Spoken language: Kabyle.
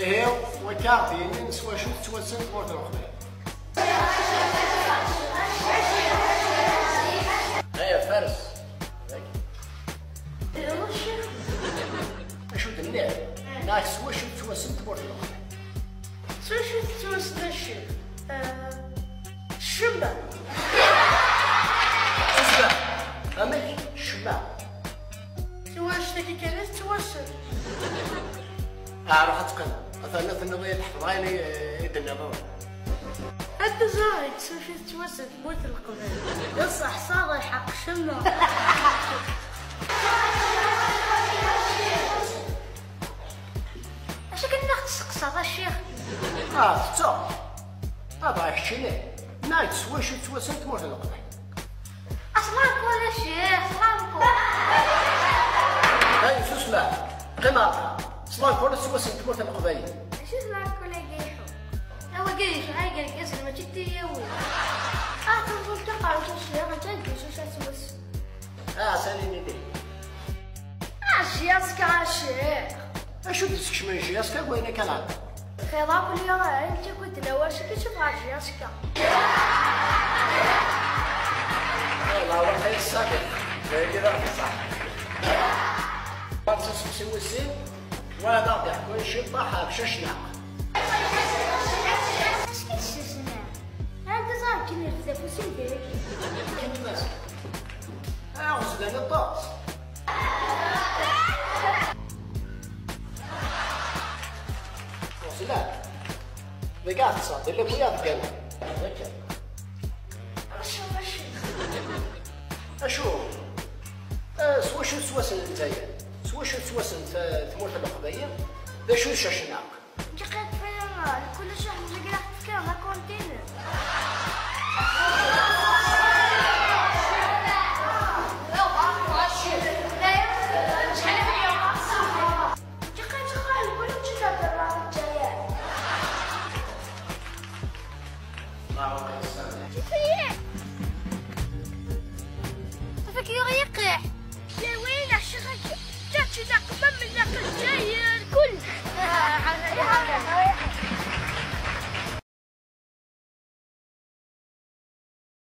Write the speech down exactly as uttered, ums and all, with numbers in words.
Ihi, wakka ad d-yinin s wacu tettwassen tmurt n Leqbayel. Aya fares. Acu d-nniɣ? Neɣ s wacu tettwassen tmurt n Leqbayel? S wacu tettwassen a ccix? Eh, ccemma. Ccemma. Amek ccemma? Tiwacit-agi kan i tettwassen. Ruḥ ad teqqimeḍ. Atan ad tenniḍ i tḥefḍ ayen i, i d-tenniḍ. Anta ẓriɣ s wacu tettwassen tmurt n Leqbayel. Iṣeḥ ṣaḍ lḥeqq ccemma. Acu akken i ɣ-testeqsaḍ a ccix? Ah, tetteɣ. Ah, bɣa keččini. Nniɣ-d s wacu tettwassen tmurt n Leqbayel. Aṣlanku a ccix, aṣlanku. Ay, susma. Qqim ar da. Aṣlanku tettwassen tmurt n Leqbayel. Acu d aṣlanku-agi iḥu? Awagi yecɛel irgazen, mačči d tiyawi. Ah, tenẓul taqerrut a ccix, atta d usuc ad twassen. Ah, salini-ni. Ah, J S K a ccix. Acu d-teskecmem J S K deg wayen akka lɛib? Xir akk liɣ ayen tikkelt n awal seg icuf ɣer J S K. Lɛawaq ay ṣṣabiq, d ayen i d aɣ-d-iṣaḥ. Bersa sseqsi wis sin, wa ad aɣ-d-iḥkun ciṭṭaḥ ɣef Cacnaq. Acu i d-ssisnen? Anda ẓer akken irfed afus-im deg-k? Aɣezlan aṭas. Ɣezlan. Deg aɛeṭṣa, d lakuya deg aman. Akka. Acu, acu? Acu? Eh, s wacu tettwassen Lezzayer? S wacu tettwassen t-, tmurt n Leqbayel? D acu d Cacnaq? Dqiqa kan, kullec aḥmed deg la tefka la continue. Dqiqa kan, kullec aḥmed deg la Lezzayer. Afak yuɣ yiqiḥ. Yawin aḥciq akka. Tačči d aqmam n laqel ǧayer kul.